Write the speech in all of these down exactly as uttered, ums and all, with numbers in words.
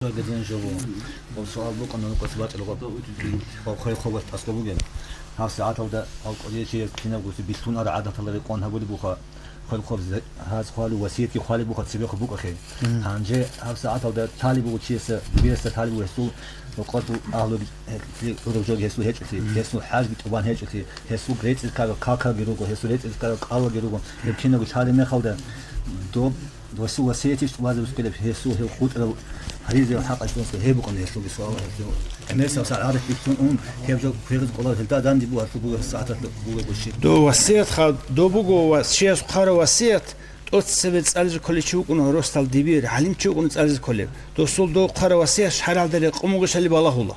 Гьедин жо буго. Гъоб суал букӀана, нукъаса батӀил гъоб. Гъоб хвел хъобас тӀасаб бугел. Гьаб сагӀаталда гьав кӀудияв чияс кинабгоси билълъун ара гӀадаталда рекъон гьабулеб буха. Хвел хъоб зе-, гьаз хъвалев васиятги хъвалеб буха, цебехъ букӀахъе. Мгм. Гьанже гьаб сагӀаталда талиб буго чияса, дибираса талиб буго гьесул рукъалъул агьлуги, гье-, гьураб жоги гьесул гьечӀолъи, мгм, гьесул хӀажги тӀубан гьечӀолъи, гьесул рецӀизккарал какаги руго, гьесул рецӀизккарал кӀалги руго. Гьеб кинабго лъалеб мехалда, доб Васу-, васиятищ тӀубазе букӀинеб гьесул гьев хутӀарал гьаризеял хӀакъалъулъ гьеб букӀана гьелъулги суал гьелъул. ГӀемерисеб сагӀат гӀадат бихьун ун, гьеб жо квераз къолар гьелда данде буго, гьалъул буго сагӀаталъ буго гущин. Дов васият ха-, дов буго ва чияс хъварав васият, тӀоцебе цӀализе кколев чи вукӀуна росдал дибир, гӀалимчи вукӀуна цӀализе кколев. Досул дов хъварав васият шаргӀалда рекъон бугищали балагьула.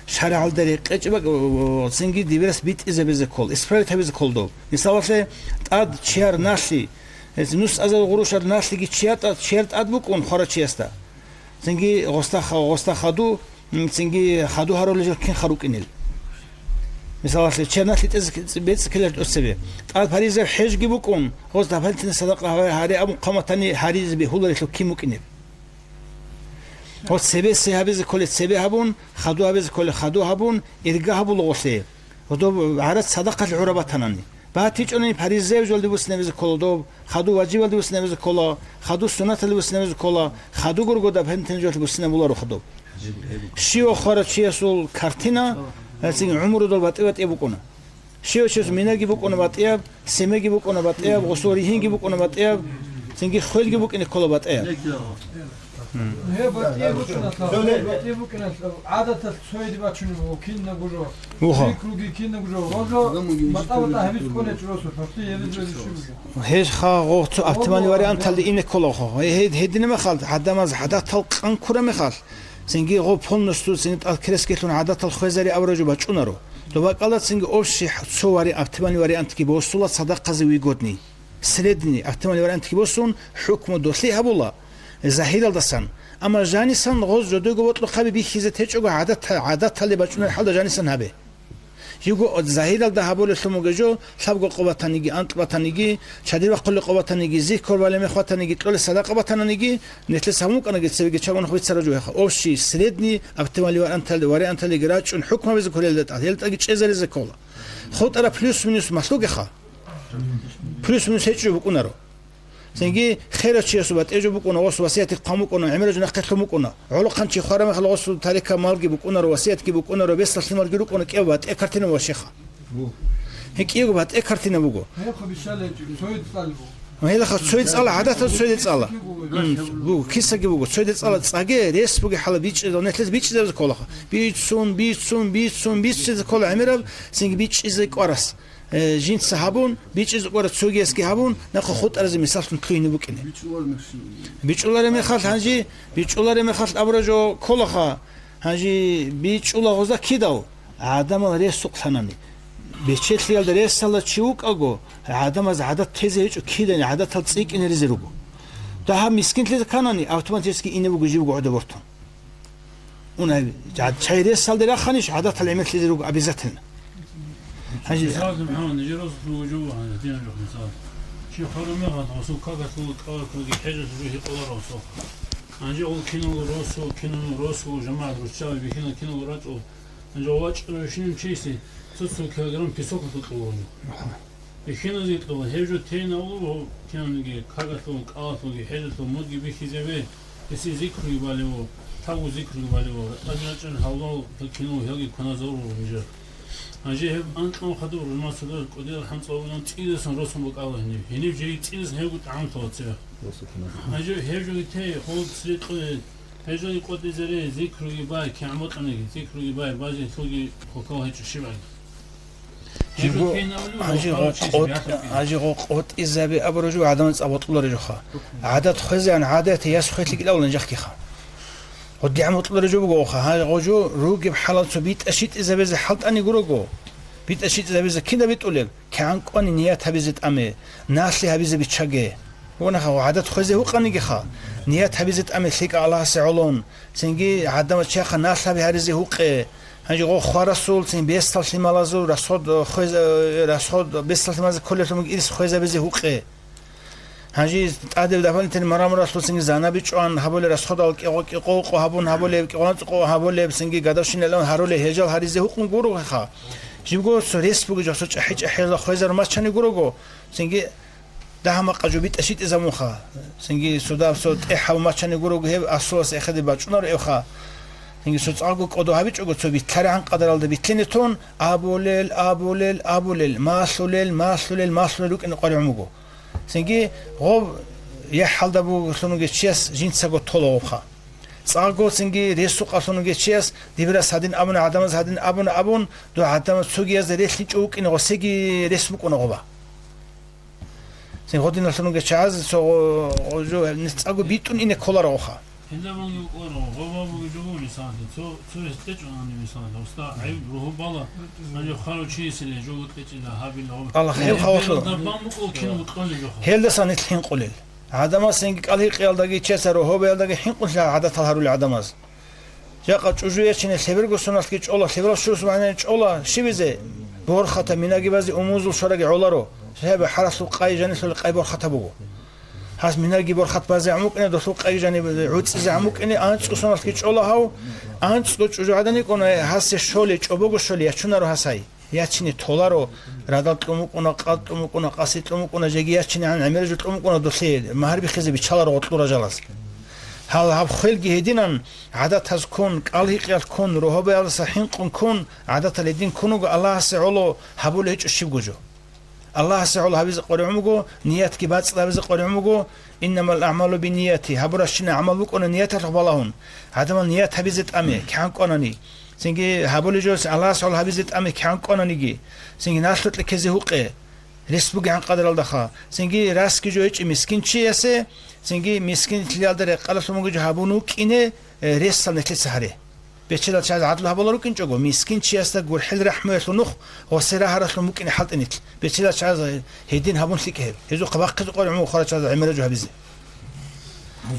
ШаргӀалда рекъечӀеб бакӀ-, о, цинги дибирас битӀизабизе ккол, исправить гьабизе ккол доб. Мисалалъе, тӀад чияр налъи, э, нусазул гъурущал налъиги чияр тӀад, чияр тӀад букӀун хварав чиясда. Цинги гъосда ха-, гъосда хаду, м, цинги хаду гьарулел жо кин хъа рукӀинел. Мисалалъе, чияр налъи тӀезе-, бецӀ ккелар тӀоцебе. ТӀад паризаб хӀежги букӀун, гъос дополнительно садакъа гьаре абун хъаматани гьаризе бегьуларелъул кин букӀинеб. Гъо цебе се гьабизе кколе цебе гьабун, хаду гьабизе кколе хаду гьабун, ирга гьабула гъолъе. Гъодоб гӀарац садакъалъе гӀураб батанани. БатичӀони паризаяб жолде буссинабизе ккола доб, хаду важибалде буссинабизе ккола, хаду суннаталде буссинабизе ккола, хаду гургода пентен жолъе буссинабуларо хадуб. Щив хварав чиясул картина, гьацин гӀумрудал батӀи-батӀи букӀуна. Щив чиясул минаги букӀуна батӀияб, семеги букӀуна батӀияб, гъосул ригьинги букӀуна батӀияб, цинги хвелги букӀине ккола батӀияб. Гьеб батӀияб букӀиналъ, гьеб батӀияб букӀиналъ, гӀадаталъ цояде бачунеб буго, кинабго жо. Вуха. Зикруги кинабго жо. Ва жо батӀа-батӀа гьабиз кколечӀо росу, гьаб батӀияб гьабизе щиб буго. Гьез ха гъо цо оптимальный варианталде ине ккола гъо. Гьед-, гьедина мехалда, гӀадамаз гӀадатал къан ккура мехалъ, цинги гъо полностью цинги тӀад крескелъун гӀадатал хвезари абураб жо бачӀунаро. Доба кӀалда цинги общий цо вари-, оптимальный вариантги босула цадахъазе выгодный. Средний, оптимальный вариантги босун, хӀукму долъи гьабула, загьиралдасан. Амма жанисан гъоз жодого бокьухъаби бихьизе течӀого гӀадат-, гӀадаталде бачӀунареб хӀалда жанисан гьабе. Йиго загьиралда гьабулелъун бугеб жо, лъабго къо батаниги, анкь батаниги, чадир бахъулеб къо батаниги, зикр балеб мех батаниги, кьолеб садакъа батананиги, нилъеца гьабун букӀанаги цебеги чагӀи бицараб жо гьеха. Общий, средний, оптимальный варианталде, варианталдеги рачӀун хӀукму гьабизе кколелда тӀад, гьелда тӀаги чӀезаризе ккола. ХутӀараб плюс-минус малъугеха. Плюс-минус гьечӀо букӀунаро. Цинги херав чиясул батӀи жо букӀуна, гъос васиятги хъван букӀуна, гӀемераб жо нахъе лъун букӀуна. ГӀолохъанчи хвараб мехалда гъосул тарика малги букӀунаро, васиятги букӀунаро, бесалъи малги рукӀуна, кӀияб батӀе картина вашиха. Гье, кӀиябго батӀе картина буго. Гьеб хъубищали гьечӀо, цояде цӀалеб буго. Гьелаха цояде цӀала, гӀадатал цояде цӀала. М, буго, кисаги буго, цояде цӀала, цӀаге рес бугеб хӀалалъ бичӀчӀизаб, нилъеца бичӀчӀизабизе кколаха. Бицун, бицун, бицун, бичӀчӀизе ккола гӀемераб, цинги бичӀчӀизе кӀварас. Э, жинца гьабун, бичӀчӀизе кӀвараб цогиясги гьабун, нахъа хутӀаразе мисаллъун лъугьине букӀине. БичӀчӀулареб мехалъ гьанже, бичӀчӀулареб мехалъ абураб жо кколаха, гьанже бичӀчӀула гъозда кидал, гӀадамал ресукълъанани. Бечелъиялда ресалда чи вукӀаго, гӀадамаз гӀадат тезе гьечӀо кидани, гӀадатал цӀикӀкӀинаризе руго. Дагьаб мискинлъизе кканани, автоматически ине буго жибго гӀодоб бортун. Унай, жа-, чай ресалде раханищ, гӀадатал гӀемерлъизе руго обязательно. Гьанже мисалги, МухӀаммад, нижер росулъ вугев вугьан, гьадинаб жо мисал. Чи хвараб мехалъ, гъосул какалъул, кӀалалъулги хӀежалъулги гьикъуларо гъосул. Гьанже гъол киналго росу, киналго росу, жамагӀат руччаби бихьинал киналго рачӀул. Гьанже гъов вачӀарав вищинав чиясе цо-цо килограмм песок кьула. Бихьиназе кьола, гьеб жо тейин авлуго, кинабниги, какалъул, кӀалалъулги, хӀежалъул мудги бихьизабе, гьесие зикруги балево, лъабго зикруги балево, ратӀаги рачӀун гьавлал кинав гьелги кваназавурал гьижа. Гьанже гьеб анкьнав хадуб рузмацадур кӀудиял хӀанцӀ авунан цӀидасан росун букӀала гьениб. Гьениб жеги цӀидасан гьебго тӀагӀамлъула цебе. Гьанже гьеб жоги те, гъол цӀикъи, гьеб жоги къотӀизаре, зикруги бай, кигӀан бокьаниги, зикруги бай, базе лъуги хокал гьечӀо щибгӀаги. Жиго, гьанже гъо къот-, гьанже гъо къотӀизаби абураб жо гӀадамаз цӀа бокьулареб жоха. ГӀадат хвезегӀан гӀадат яс хвелъи кӀилавулан жахкиха. ГъодигӀан бокьулареб жо буго, оха, гьай гъо жо ругеб хӀалал цо битӀа-щитӀизабизе хӀалтӀани гурого. БитӀа-щитӀизабизе кинаб битӀулеб? КигӀан кӀвани ният гьабизе тӀаме, налъи гьабизе биччаге. Вунаха гъо гӀадат хвезе гьукъанигиха, ният гьабизе тӀаме лъикӀа Аллагьасе гӀолон, цинги гӀадамаз чияхъа налъаби гьаризе гьукъе. Гьанже гъо хварасул цин бесдал лъималазул расход, э, хвез-, э, расход, бесдал лъималазе кколелъун буго ирс хвезабизе гьукъе. Гьанже тӀаде дополнительный мраморалъул цинги занаби чӀван гьабулеб, расходал кӀикъо-кӀикъо гьабун гьабулеб, кӀикъоялда цӀикъо гьабулеб, цинги гадавщинилан гьарулей гьежал гьаризе гьукъун гуроха. Жибго цо рес бугеб жо, цо чӀахӀи-чӀахӀиял хвезарун бачани гурого, цинги дагьа-макъа жо битӀа-щитӀизабунха, цинги цо дагьаб цо тӀехь гьабун бачани гурого, гьеб асулас эхеде бачӀунаро эбха. Цинги цо цӀакъго кӀодо гьабичӀого, цо битӀараб къадаралда битӀине тун, абулел, абулел, абулел, малъулел, малъулел, малъулел рукӀине къваригӀун буго. Цинги гъоб яхӀалда бугелъун вугев чияс жинцаго тола гъобха. ЦӀакъго цинги ресукъалъун вугев чияс, дибирас гьадин абуна, гӀадамаз гьадин абуна абун, дов гӀадамаз цогиязда релълъинчӀев вукӀине гъосеги рес букӀуна гъоба. Цин гъодиналъун вугев чагӀаз цо гъо-, гъо-, жо-, цӀакъго битӀун ине кколаро гъоха. Гьелда бугеб кӀваро, гъоба бугеб жо буго, мисалалъе, цо, цо гьес кьечӀони, мисалалъе, уста гӀайиб рогьо бала, гьанже хварав чиясилан жо кьечӀила гьабила гъоб. Аллагь, гьеб хавалъу. Гьелда бан букӀул кинаб кьолеб жоха. Гьелдасан нилъ хӀинкъулел. ГӀадамаз цинги кӀалгьикъиялдаги чиясда рогьобиялдаги хӀинкъулъа гӀадатал гьарулел гӀадамаз. Жакъа чӀужу ячине лъеберго соналъги чӀола, лъеберал щуго соналъги чӀола, щибизе? Борхатаб минаги базе умумузул щвараги гӀоларо. Гьеб хӀаралъул къай жанилъул къай борхатаб буго. Гьас минаги борхат базе гӀамукӀине, долъул къай жаниб гӀуцӀизе гӀамукӀине, анцӀго соналъги чӀола гьав, анцӀго чӀужугӀадан йикӀуна, гьасе щолей, чӀобого щолей ячунаро гьасай. Ячине толаро, радал кьун букӀуна, къад кьун букӀуна, къаси кьун букӀуна, жеги ячинегӀан гӀемерал жо кьун букӀуна долъее, магьар бихизе биччаларо гъоркьул ражалаз. Гьал гьаб хвелги гьединан, гӀадатаз ккун, кӀалгьикъиялъ ккун, рогьобиялдаса хӀинкъун ккун, гӀадатал гьедин ккун вуго Аллагьасе гӀоло гьабулеб гьечӀо щибго жо. Аллагьасе гӀоло гьабизе къваригӀун буго, ниятги бацӀцӀад гьабизе къваригӀун буго, «Иннамал агӀмалу биннияти», гьабурабщинаб гӀамал букӀуна нияталъухъ балагьун. ГӀадамал ният гьабизе тӀаме, кигӀан кӀванани. Цинги гьабулеб жо Аллагьасе гӀоло гьабизе тӀаме, кигӀан кӀвананиги. Цинги налъукье ккезе гьукъе, рес бугебгӀан къадаралдаха. Цинги расги жо гьечӀеб мискинчиясе, цинги мискинлъиялда рекъалалъун бугеб жо гьабун вукӀине, э, ресал нилъеца гьаре. Бечедал чагӀаз гӀадлу гьабулел рукӀинчӀого, мискин чиясда гурхӀел рахӀмуялъул нух гъосе рагьаралъун букӀине хӀалтӀе нилъ. Бечедал чагӀаз гьедин гьабун лъикӀ гьеб. Гьезухъа бахъизе къваригӀун буго хварал чагӀаз гӀемерал жо гьабизе.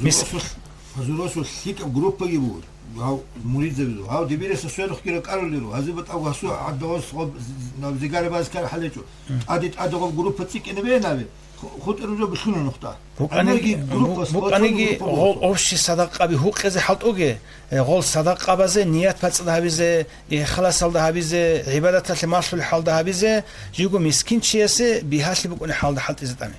Мис- Гьазурасул, гьазурасул лъикӀаб группаги буго. Гьав муридзабизул. Гьав дибираса сверухъги ракӀарулел руго. Гьазиб батӀав гьасу гӀаддагъас гъоб з-, з-, наб зигарабаз ккараб хӀаличӀо. ТӀаде-тӀаде гъоб группа цӀикӀкӀине бегьин абе. Ху-, хутӀараб жо бихьуна нухда. БукӀаниги, Амма группа, бу-, букӀаниги группа гъол буго. Общий садакъаби гьукъизе хӀалтӀуге, э, гъол садакъабазе ният бацӀцӀад гьабизе, ихласалда гьабизе, гӀибадаталъе малъулеб хӀалда гьабизе, живго мискинчиясе бигьалъи букӀунеб хӀалда хӀалтӀизе тӀаме.